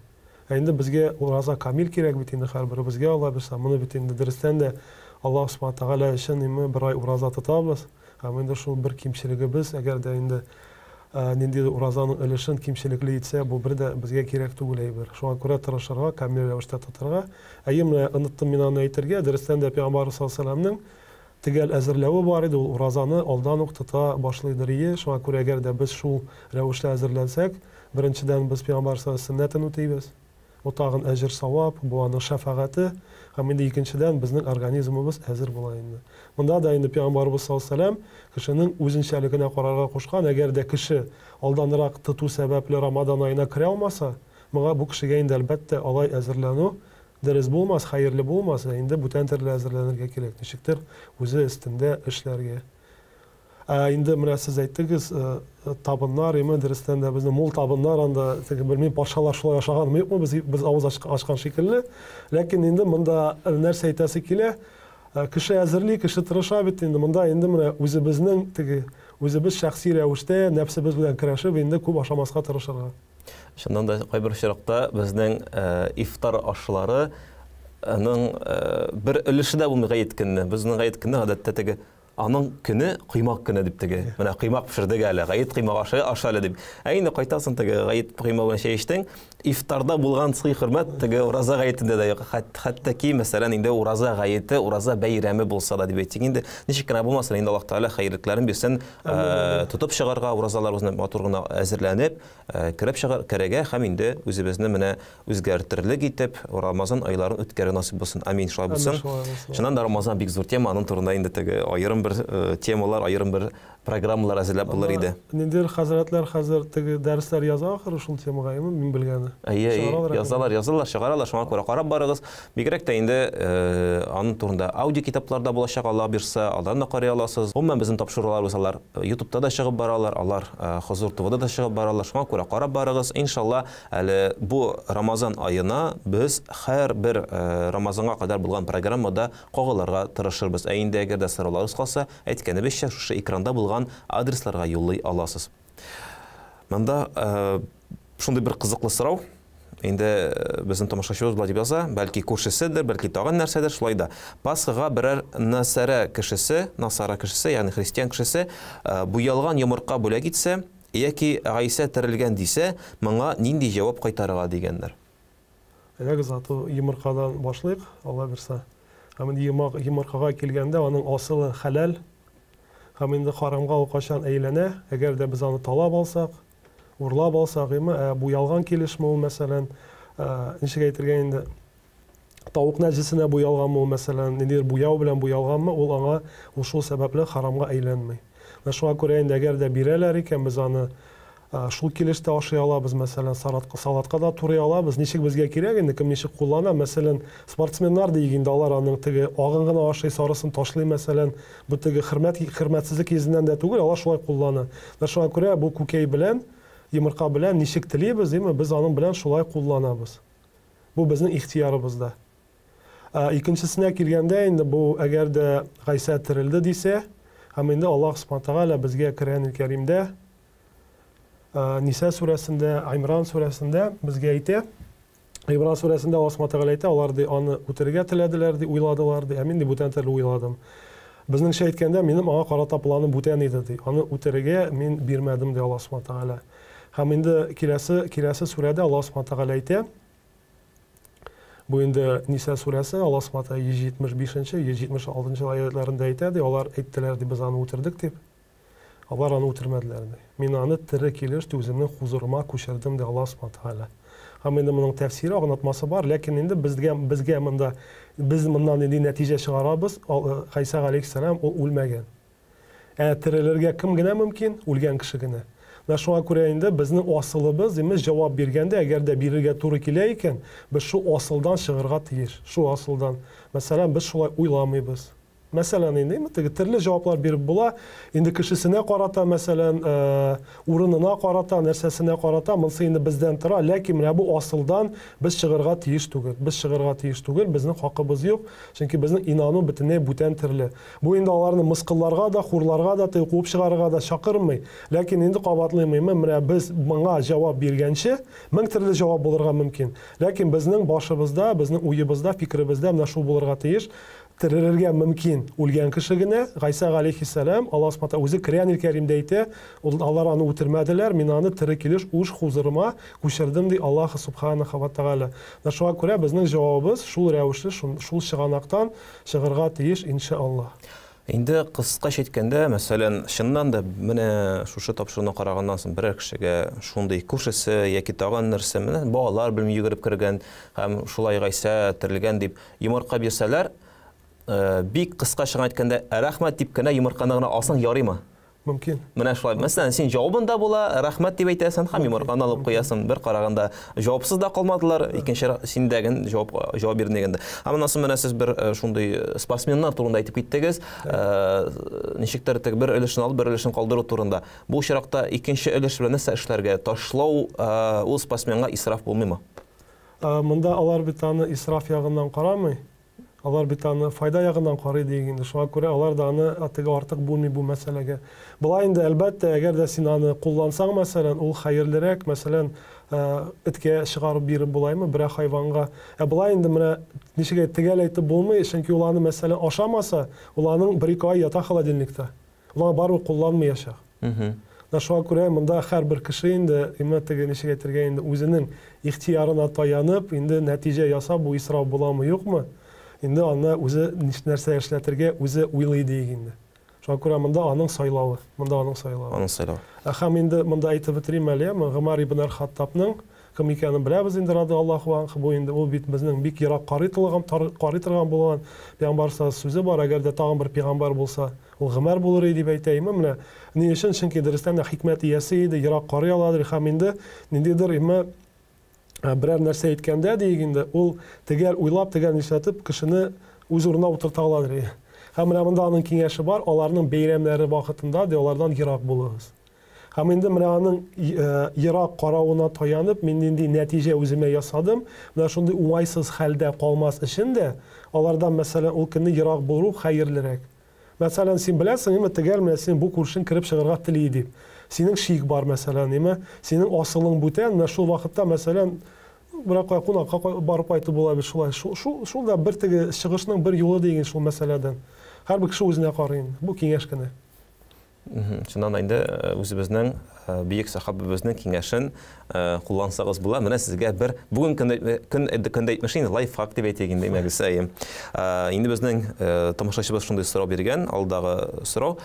Ә инде безгә ураза камил кирәк бит инде һәрберебезгә, Алла бирсә, моны бит инде дөрестән дә Аллаһ Субхана Тәгалә өчен име бер ай ураза тотабыз. Һәм инде шул бер кимчелегебез, әгәр дә инде ниндидер уразаның өлешен кимчелекле итсә, бу бер дә безгә кирәк түгел әйбер. Шуңа күрә тырышырга, камил рәвештә тотырга. Әйе, менә оныттым мин аны әйтергә, дөрестән дә Пәйгамбәрбез саллаллаһу алейһи ва сәлләмнең төгәл әзерләве бар иде, ул уразаны алдан ук тота башлыйдыр ие. Шуңа күрә әгәр дә без шул рәвешле әзерләнсәк, беренчедән без Пәйгамбәр саллаллаһу алейһи ва сәлләм сөннәтен үтибез. Бу тагын әҗер савап, бу аның шәфәгате, һәм инде икенчедән безнең организмыбыз әзер була инде. Монда да инде Пәйгамбәрбез саллаллаһу алейһи ва сәлләм кешенең үзенчәлегенә карарга кушкан, әгәр дә кеше алданрак тоту сәбәпле Рамадан аена керә алмаса, моңа бу кешегә инде әлбәттә алай әзерләнү дөрес булмас, хәерле булмас, ә инде бүтән төрле әзерләнергә кирәк, ничектер үзе өстендә эшләргә. Ә инде менә сез әйттегез, табыннар, име, дөрестән дә безнең мул табыннар анда, теге белмим, патшалар шулай ашаганмы, юкмы, без авыз ачкан шикелле. Ләкин инде монда нәрсә әйтәсе килә, кеше әзерли, кеше тырыша бит инде. Монда инде менә үзебезнең теге, үзебез шәхси рәвештә нәфсебез белән көрәшеп инде күп ашамаска тырышырга. Чыннан да кайбер очракта безнең ифтар ашлары аның бер өлеше дә булмый гает көнне. Безнең гает көнне гадәттә теге аның көне коймак көне дип теге. Менә коймак пешердек әле, гает коймак ашы аша әле дип. Ә инде кайтасың теге гает коймагы белән чәй эчтең, ифтарда булган сый хөрмәт теге ураза гаетендә дә юк. Хәтта ки, мәсәлән, инде ураза гаете, ураза бәйрәме булса да дип әйтик инде. Ничек кенә булмасын, инде Аллаһ Тәгалә хәерлекләрен бирсен, тотып чыгарга, уразаларыбызны матур гына әзерләнеп, кереп чыгар, керергә һәм инде үзебезне менә үзгәртерлек итеп Рамазан айларын үткәрү насыйп булсын. Амин, шулай булсын. Чыннан да Рамазан бик зур тема, аның турында инде теге аерым бер аерым бер темалар, аерым бер программалар әзерләп булыр иде. Ниндидер хәзрәтләр хәзер теге дәресләр яза ахыры шул темага, әйеме, мин белгәне. Әйе, язалар, язалар, чыгаралар, шуңа күрә карап барыгыз. Бигрәк тә инде аның турында аудио китаплар да булачак, Алла бирса, аларны да карый аласыз. Гомумән, безнең тапшыруларыбыз алар Ютубта да чыгып баралар, алар Хозур ТВда да чыгып баралар. Шуңа күрә карап барыгыз. Иншалла, әле бу Рамазан аена без һәрбер Рамазанга кадәр булган программада кагылырга тырышырбыз. Ә инде әгәр дә сорауларыгыз калса, әйткәнебезчә, шушы экранда булган адресларга юллый аласыз. Монда шундый бер кызыклы сорау. Инде безнең тамашачыбыз болай дип яза, бәлки күршеседер, бәлки тагын нәрсәдер, шулай да. Пасхага берәр насара кешесе, насара кешесе, ягъни христиан кешесе, буялган йомырка бүләк итсә, яки Гайсә терелгән дисә, моңа нинди җавап кайтарырга дигәннәр. Әйдәгез, ату йомыркадан башлыйк, Алла бирсә. Һәм инде йомыркага килгәндә, аның асылы хәләл. Һәм инде харамга ул кайчан әйләнә, әгәр дә без аны талап алсак, урлап алсак, име, ә буялган килешме ул, мәсәлән, ничек әйтергә инде, тавык нәҗесенә буялганмы ул, мәсәлән, ниндидер буяу белән буялганмы, ул аңа, ул шул сәбәпле харамга әйләнми. Менә шуңа күрә инде, әгәр дә бирәләр икән, без аны шул килеш тә ашый алабыз, мәсәлән, салатка да турый алабыз. Ничек безгә кирәк инде, кем ничек куллана. Мәсәлән, спортсменнар диик инде, алар аның теге агын гына ашый, сарысын ташлый, мәсәлән. Бу теге хөрмәт, хөрмәтсезлек йөзеннән дә түгел, алар шулай куллана. Менә шуңа күрә бу күкәй белән, йомырка белән ничек телибез, димме, без аның белән шулай кулланабыз. Бу безнең ихтыярыбызда. Ә икенчесенә килгәндә инде бу әгәр дә Гайсә терелде дисә, һәм инде Аллаһ Субхана Тәгалә безгә Коръән Кәримдә Ниса сүрәсендә, Имран сүрәсендә безгә әйтә. Имран сүрәсендә Аллаһ Субхана Тәгалә әйтә, алар ди аны үтерергә теләделәр ди, уйладылар ди, ә мин ди бүтән төрле уйладым. Безнеңчә әйткәндә, минем аңа карата планым бүтән иде ди. Аны үтерергә мин бирмәдем ди Аллаһ Субхана Тәгалә. Һәм инде киләсе киләсе сүрәдә Аллаһ Субхана Тәгалә әйтә, Бу инде Ниса сүрәсе, Аллаһ Субхана Тәгалә 175 нче, 176 нчы аятларында әйтә, ди, алар әйттеләр, ди, без аны үтердек дип. Алар аны үтермәделәр, ди. Мин аны тере килеш, ди, үземнең хузурыма күчердем, ди Аллаһ Субхана Тәгалә. Һәм инде моның тәфсире, аңлатмасы бар, ләкин инде безгә, безгә монда, без моннан нинди нәтиҗә чыгарабыз, Гайсә галәйһиссәлам ул үлмәгән. Ә терелергә кем генә мөмкин? Үлгән кеше генә. Менә шуңа күрә инде безнең асылыбыз, димез, җавап биргәндә, әгәр дә бирергә туры килә икән, без шул асылдан чыгырга тиеш. Шул асылдан. Мәсәлән, без шулай уйламыйбыз. Мәсәлән, инде, теге төрле җаваплар биреп була. Инде кешесенә карата, мәсәлән, урынына карата, нәрсәсенә карата, монысы инде бездән тора. Ләкин менә бу асылдан без чыгырга тиеш түгел. Без чыгырга тиеш түгел, безнең хакыбыз юк. Чөнки безнең инану бөтенләй бүтән төрле. Бу инде аларны мыскылларга да, хурларга да, теге куып чыгарырга да чакырмый. Ләкин инде кабатлыйм, менә без моңа җавап биргәнче, мең төрле җавап булырга мөмкин. Ләкин безнең башыбызда, безнең уебызда, фикеребездә менә шул булырга тиеш. Терелергә мөмкин үлгән кеше генә. Гайсә галәйһиссәлам, Аллаһ Субхана үзе Коръән Кәримдә әйтә, ул алар аны үтермәделәр, мин аны тере килеш үз хузурыма күчердем, ди Аллаһ Субханаһу ва Тәгалә. Менә шуңа күрә безнең җавабыбыз шул рәвешле, шул чыганактан чыгырга тиеш, иншаллаһ. Инде кыскача әйткәндә, мәсәлән, чыннан да менә шушы тапшыруны караганнан соң берәр кешегә шундый күршесе яки тагын нәрсә, менә балалар белән йөгереп кергән һәм шулай Гайсә терелгән дип йомырка бирсәләр, бик кыскача гына әйткәндә, рәхмәт дип кенә йомырканы гына алсаң ярыймы? Мөмкин. Менә шулай. Мәсәлән, син җавабын да була, рәхмәт дип әйтәсең һәм йомырканы алып куясың. Бер караганда җавапсыз да калмадылар, икенче син дәген җавап җавап бирдең дигәндә. Һәм аннан соң менә сез бер шундый спортсменнар турында әйтеп киттегез. Ничектер теге бер өлешен алып, бер өлешен калдыру турында. Бу очракта икенче өлеш белән нәрсә эшләргә? Ташлау ул спортсменга исраф булмыймы? Монда алар бит аны исраф ягыннан карамый. Алар бит аны файда ягыннан карый диек инде. Шуңа күрә алар да аны теге артык бүлми бу мәсьәләгә. Болай инде, әлбәттә, әгәр дә син аны куллансаң, мәсәлән, ул хәерлерәк, мәсәлән, эткә чыгарып биреп булаймы, берәр хайванга. Ә болай инде менә ничек әйт, төгәл әйтеп булмый, чөнки ул аны, мәсәлән, ашамаса, ул аның бер-ике ай ята холодильникта. Ул аны барыбер кулланмыячак. Менә шуңа күрә монда һәрбер кеше инде, именно теге ничек әйтергә инде, үзенең ихтыярына таянып, инде нәтиҗә ясап, бу исраф буламы, юкмы, инде аны үзе нәрсә эшләтергә үзе уйлый диек инде. Шуңа күрә монда аның сайлавы, монда аның сайлавы. Аның сайлавы. Һәм инде монда әйтеп бетерим әле, яме, Гомәр ибн әл-Хаттабның Кем икәнен беләбез инде, радиаллаһу анху, бу инде ул бит безнең бик ерак карый торган, карый торган булган пәйгамбәр сүзе бар, әгәр дә тагын бер пәйгамбәр булса, ул Гомәр булыр иде дип әйтә име менә. Ни өчен? Чөнки дөрестән дә хикмәт иясе иде, ерак карый аладыр һәм инде ниндидер име берәр нәрсә әйткәндә диек инде, ул төгәл уйлап, төгәл нишләтеп кешене үз урынына утырта аладыр иде. Һәм менә монда аның киңәше бар, аларның бәйрәмнәре вакытында ди, алардан ерак булыгыз. Һәм инде менә аның ерак каравына таянып, мин нинди нәтиҗә үземә ясадым, менә шундый уңайсыз хәлдә калмас өчен дә, алардан, мәсәлән, ул көнне ерак булу хәерлерәк. Мәсәлән, син беләсең, име, төгәл менә синең бу күршең кереп чыгарга тели дип. Синең шик бар, мәсәлән, име, синең асылың бүтән, менә шул вакытта, мәсәлән, берәр кая кунакка барып кайтып була бит шулай. Шул, шул, шул да бер теге чыгышның бер юлы диген шул мәсьәләдән. Һәрбер кеше үзенә карый инде. Бу киңәш кенә. Чыннан да инде үзебезнең бөек сахабыбызның киңәшен куллансагыз була. Менә сезгә бер бүген көндә көн көндә әйтмешли инде лайфхак дип әйтик инде имәгез. Инде безнең тамашачыбыз шундый сорау биргән, алдагы сорау.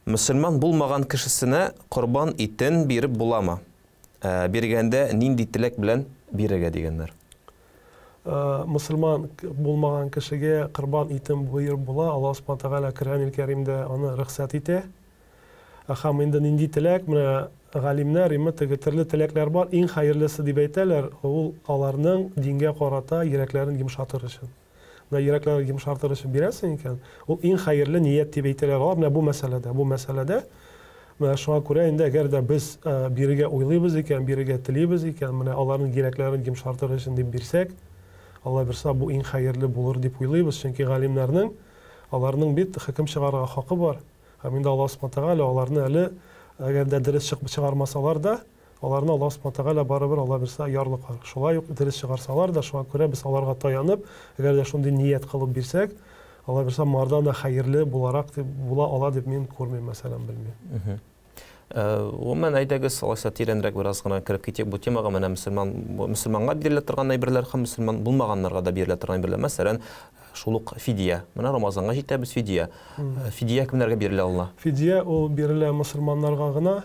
Мөселман булмаган кешесенә корбан итен биреп буламы? Биргәндә нинди теләк белән бирергә дигәннәр? Мөселман булмаган кешегә корбан итен биреп була. Аллаһ Субхану Тәгалә Коръән Кәримдә аны рөхсәт итә. Һәм инде нинди теләк, менә галимнәр, име теге төрле теләкләр бар, иң хәерлесе дип әйтәләр, ул аларның дингә карата йөрәкләрен йомшатыр өчен. Менә йөрәкләрен йомшартыр өчен бирәсең икән, ул иң хәерле ният дип әйтәләр алар менә бу мәсьәләдә. Бу мәсьәләдә менә шуңа күрә инде әгәр дә без бирергә уйлыйбыз икән, бирергә телибез икән, менә аларның йөрәкләрен йомшартыр өчен дип бирсәк, Алла бирса, бу иң хәерле булыр дип уйлыйбыз, чөнки галимнәрнең аларның бит хөкем чыгарырга хакы бар. Һәм инде Аллаһ Субхану Тәгалә аларны әле әгәр дә дөрес чыгармасалар да, аларны Аллаһ Субхану Тәгалә барыбер Алла бирса ярлыкар. Шулай ук дөрес чыгарсалар да, шуңа күрә без аларга таянып, әгәр дә шундый ният кылып бирсәк, Алла бирса, моңардан да хәерле буларак дип була ала дип мин күрмим, мәсәлән, белмим. Гомумән, әйдәгез, алайса тирәнрәк бераз гына кереп китик бу темага. Менә мөселман мөселманга бирелә торган әйберләр һәм мөселман булмаганнарга да бирелә торган әйберләр. Мәсәлән, шул ук фидия. Менә Рамазанга җитәбез, фидия. Фидия кемнәргә бирелә ала? Фидия ул бирелә мөселманнарга гына.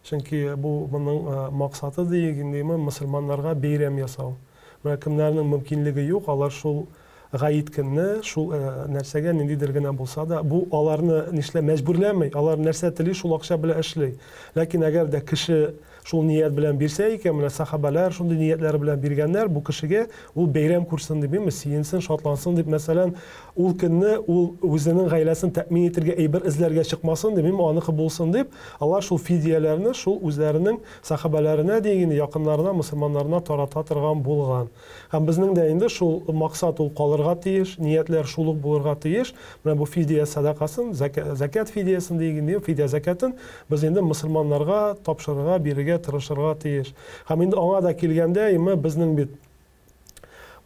Чөнки бу моның максаты диек инде, мөселманнарга бәйрәм ясау. Менә кемнәрнең мөмкинлеге юк, алар шул гаит көнне, шул нәрсәгә ниндидер генә булса да, бу аларны нишлә мәҗбүрләми, алар нәрсә тели, шул акча белән эшли. Ләкин әгәр дә кеше шул ният белән бирсә икән, менә сахабәләр шундый ниятләр белән биргәннәр, бу кешегә ул бәйрәм күрсен дип, әйме, сөенсен, шатлансын дип, мәсәлән, ул көнне ул үзенең гаиләсен тәэмин итергә әйбер эзләргә чыкмасын дип, әйме, аныкы булсын дип, алар шул фидияләрне шул үзләренең сахабәләренә диген, якыннарына, мөселманнарына тарата торган булган. Һәм безнең дә инде шул максат ул калырга тиеш, ниятләр шул ук булырга тиеш. Менә бу фидия сәдакасын, зәкят фидиясен диген инде, фидия зәкятын без инде мөселманнарга тапшырырга, бирергә тырышырга тиеш. Һәм инде аңа да килгәндә, име безнең бит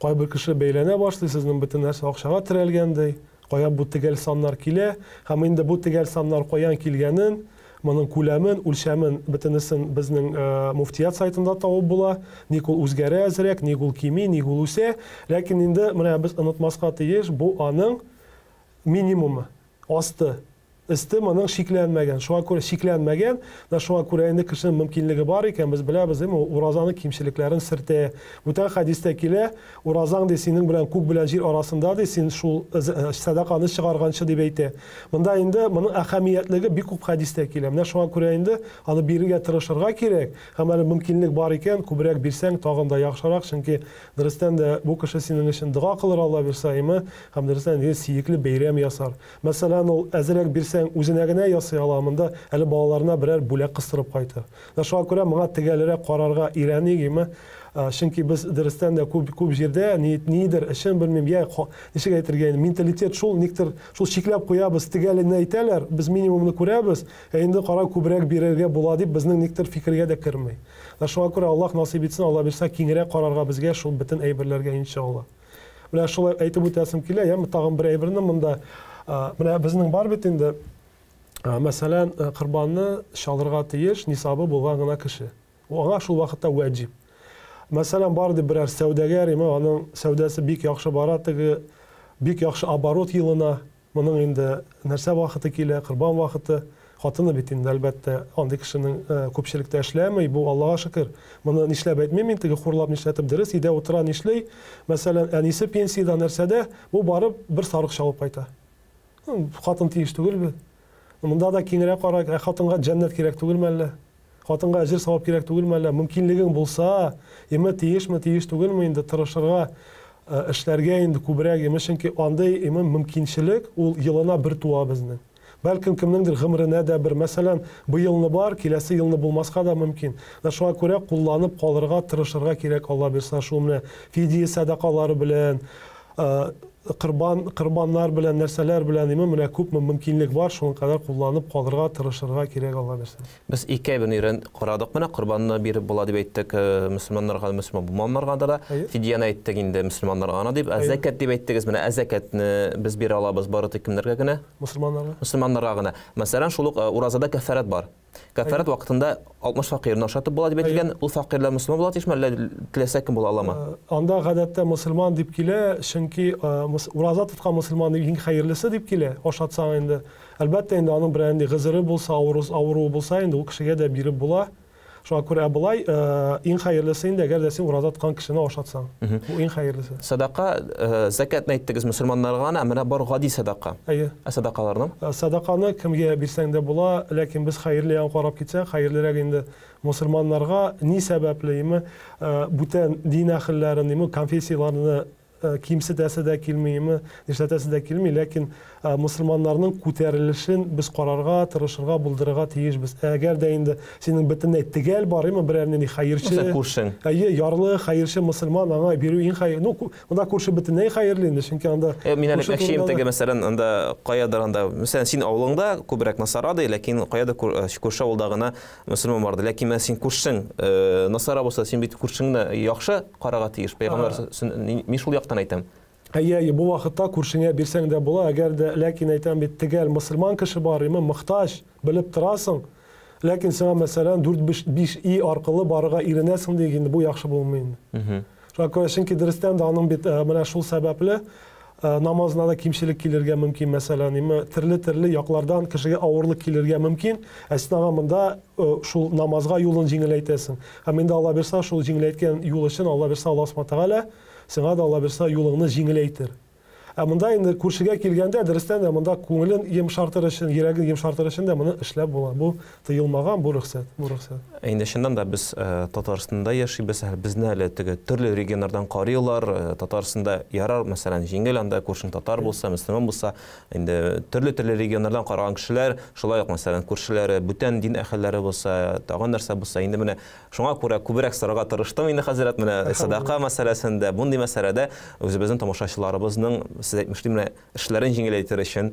кайбер кеше бәйләнә башлый, сезнең бөтен нәрсә акчага терәлгән ди. Кая бу төгәл саннар килә? Һәм инде бу төгәл саннар каян килгәнен, моның күләмен, үлчәмен бөтенесен безнең муфтият сайтында табып була. Ник ул үзгәрә әзрәк, ник ул кими, ник ул үсә. Ләкин инде менә без онытмаска тиеш, бу аның минимумы, асты. Өсте моның чикләнмәгән. Шуңа күрә чикләнмәгән, менә шуңа күрә инде кешенең мөмкинлеге бар икән, без беләбез, әйме, ул уразаның кимчелекләрен сөртә. Бүтән хәдистә килә, уразаң ди синең белән күк белән җир арасында ди, син шул сәдаканы чыгарганчы дип әйтә. Монда инде моның әһәмиятлеге бик күп хәдистә килә. Менә шуңа күрә инде аны бирергә тырышырга кирәк. Һәм әле мөмкинлек бар икән, күбрәк бирсәң, тагын да яхшырак, чөнки дөрестән дә бу кеше синең өчен дога кылыр, Алла бирсә, әйме, һәм дөрестән дә сөекле бәйрәм ясар. Мәсәлән, ул әзрәк бирсәң, үзенә генә ясый ала, монда әле балаларына берәр бүләк кыстырып кайтыр. Менә шуңа күрә моңа төгәлрәк карарга өйрәник, име? Чөнки без дөрестән дә күп күп җирдә ни нидер өчен белмим, я ничек әйтергә инде, менталитет шул, никтер шул чикләп куябыз, төгәленә әйтәләр, без минимумны күрәбез, ә инде кара күбрәк бирергә була дип безнең никтер фикергә дә керми. Менә шуңа күрә Аллаһ насыйп итсен, Алла бирсә, киңрәк карарга безгә шул бөтен әйберләргә, иншалла. Менә шулай әйтеп үтәсем килә, яме тагын бер әйберне монда. Менә безнең бар бит инде, мәсәлән, корбанны чалырга тиеш нисабы булган гына кеше. Аңа шул вакытта вәҗиб. Мәсәлән, бар дип берәр сәүдәгәр, име, аның сәүдәсе бик яхшы бара, теге бик яхшы оборот елына, моның инде нәрсә вакыты килә, корбан вакыты. Хатыны бит инде, әлбәттә, андый кешенең күпчелектә эшләми, бу Аллага шөкер. Моны нишләп әйтмим мин, теге хурлап нишләтеп, дөрес, өйдә утыра, нишли. Мәсәлән, әнисе пенсиядә нәрсәдә, бу барып бер сарык чабып кайта. Хатын тиеш түгел бит. Монда да киңрәк карак, ә хатынга җәннәт кирәк түгелме әллә? Хатынга әҗер савап кирәк түгелме әллә? Мөмкинлегең булса, име тиешме, тиеш түгелме инде тырышырга, эшләргә инде күбрәк, име, чөнки андый име мөмкинчелек ул елына бер туа безнең. Бәлкем кемнеңдер гомеренә дә бер, мәсәлән, быелны бар, киләсе елны булмаска да мөмкин. Менә шуңа күрә кулланып калырга тырышырга кирәк, Алла бирса, шул менә фидия сәдакалары белән, корбан, корбаннар белән, нәрсәләр белән, име, менә күпме мөмкинлек бар, шуның кадәр кулланып калырга тырышырга кирәк, Алла бирса. Без ике әйберне өйрән карадык менә, корбанны биреп була дип әйттек, мөселманнарга да, мөселман булмаганнарга да. Фидияне әйттек инде мөселманнарга гына дип. Ә зәкят дип әйттегез, менә ә зәкятне без бирә алабыз бары тик кемнәргә генә? Мөселманнарга. Мөселманнарга гына. Мәсәлән, шул ук уразада кәффарәт бар. Кәффарәт вакытында 60 фәкыйрьне ашатып була дип әйтелгән. Ул фәкыйрьләр мөселман була тиешме, әллә теләсә кем була аламы? Анда гадәттә мөселман дип килә, чөнки ураза тоткан мөселман иң хәерлесе дип килә, ашатсаң инде. Әлбәттә инде аның берәр нинди гозере булса, авыруы булса инде ул кешегә дә биреп була. Шуңа күрә болай иң хәерлесе инде, әгәр дә син ураза тоткан кешене ашатсаң. Бу иң хәерлесе. Садака, зәкятны әйттегез мөселманнарга гына, менә бар гади садака. Әйе. Ә садакаларны? Садаканы кемгә бирсәң дә була, ләкин без хәерле ягын карап китсәк, хәерлерәк инде мөселманнарга ни сәбәпле, име, бүтән дин әһелләрен, име, конфессияләрне кимсетәсе дә килми, име, нишләтәсе дә килми, ләкин мөселманнарның күтәрелешен без карарга, тырышырга, булдырырга тиешбез. Әгәр дә инде синең бөтенләй төгәл бар, име, берәр нинди хәерче, Мәсәлән, күршең. Әйе, ярлы, хәерче мөселман, аңа бирү иң хәер, ну, монда күрше бөтенләй хәерле инде, чөнки анда Мин әле әйтмәкче теге, мәсәлән, анда каядыр анда, мәсәлән, син авылыңда күбрәк насара ди, ләкин каядыр күрше авылда гына Мөселман барды. Ләкин менә син күршең насара булса, син бит күршеңне яхшы карарга тиеш. Пәйгамбәр мин шул яктан әйтәм. Әйе, әйе, бу вакытта күршеңә бирсәң дә була, әгәр дә, ләкин әйтәм бит, төгәл мөселман кеше бар, име, мохтаҗ, белеп торасың, ләкин сиңа, мәсәлән, 4-5 и аркылы барырга иренәсең диек инде, бу яхшы булмый инде. Шуңа күрә, чөнки дөрестән дә аның бит менә шул сәбәпле намазына да кимчелек килергә мөмкин, мәсәлән, име, төрле-төрле яклардан кешегә авырлык килергә мөмкин, ә син аңа монда шул намазга юлын җиңеләйтәсең. Һәм инде Алла бирса, шул җиңеләйткән юл өчен Алла бирса, Аллаһ Субхана Тәгалә сиңа да Алла бирса юлыңны җиңеләйтер. Ә монда инде күршегә килгәндә, дөрестән дә, монда күңелен йомшартыр өчен, йөрәген йомшартыр өчен дә моны эшләп була. Бу тыелмаган, бу рөхсәт, бу рөхсәт. Инде чыннан да без Татарстанда яшибез, безне әле теге төрле регионнардан карыйлар. Татарстанда ярар, мәсәлән, җиңел анда күршең татар булса, мөселман булса, инде төрле-төрле регионнардан караган кешеләр, шулай ук, мәсәлән, күршеләре бүтән дин әһелләре булса, тагын нәрсә булса, инде менә шуңа күрә күбрәк сорарга тырыштым инде, хәзрәт, менә садака мәсьәләсендә, мондый мәсьәләдә үзебезнең тамашачыларыбызның, сез әйтмешли, менә эшләрен җиңеләйтер өчен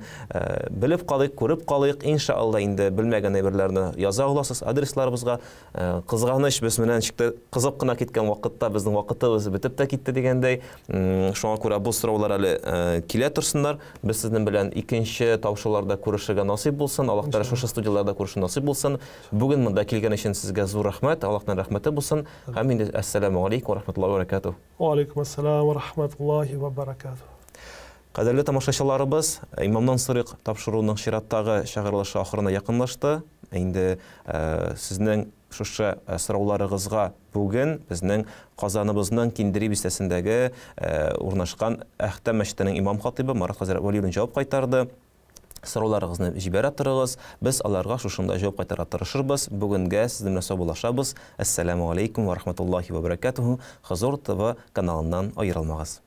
белеп калыйк, күреп калыйк. Иншалла, инде белмәгән әйберләрне яза аласыз адресларыбызга. Кызганыч, без менә ничек тә кызып кына киткән вакытта безнең вакытыбыз бетеп тә китте дигәндәй. Шуңа күрә бу сораулар әле килә торсыннар. Без сезнең белән икенче тапшыруларда күрешергә насыйп булсын. Аллаһ Тәгалә шушы студияләрдә күрешү насыйп булсын. Бүген монда килгән өчен сезгә зур рәхмәт, Аллаһның рәхмәте булсын. Һәм инде әссәламү алейкум ва рахматуллаһи ва баракатуһ. Ва алейкум ассалам ва рахматуллаһи ва баракатуһ. Кадерле тамашачыларыбыз, Имамнан сорыйк тапшыруның чираттагы чыгарылышы ахырына якынлашты. Инде сезнең шушы сорауларыгызга бүген безнең Казаныбызның Киндери бистәсендәге урнашкан Әхтәм мәчетенең имам-хатыйбы Марат хәзрәт Вәлиуллин җавап кайтарды. Сорауларыгызны җибәрә торыгыз, без аларга шушында җавап кайтарырга тырышырбыз. Бүгенгә сезнең белән саубуллашабыз. Әссәламү алейкум ва рахматуллахи ва баракатуху. Хозур ТВ каналыннан аерылмагыз.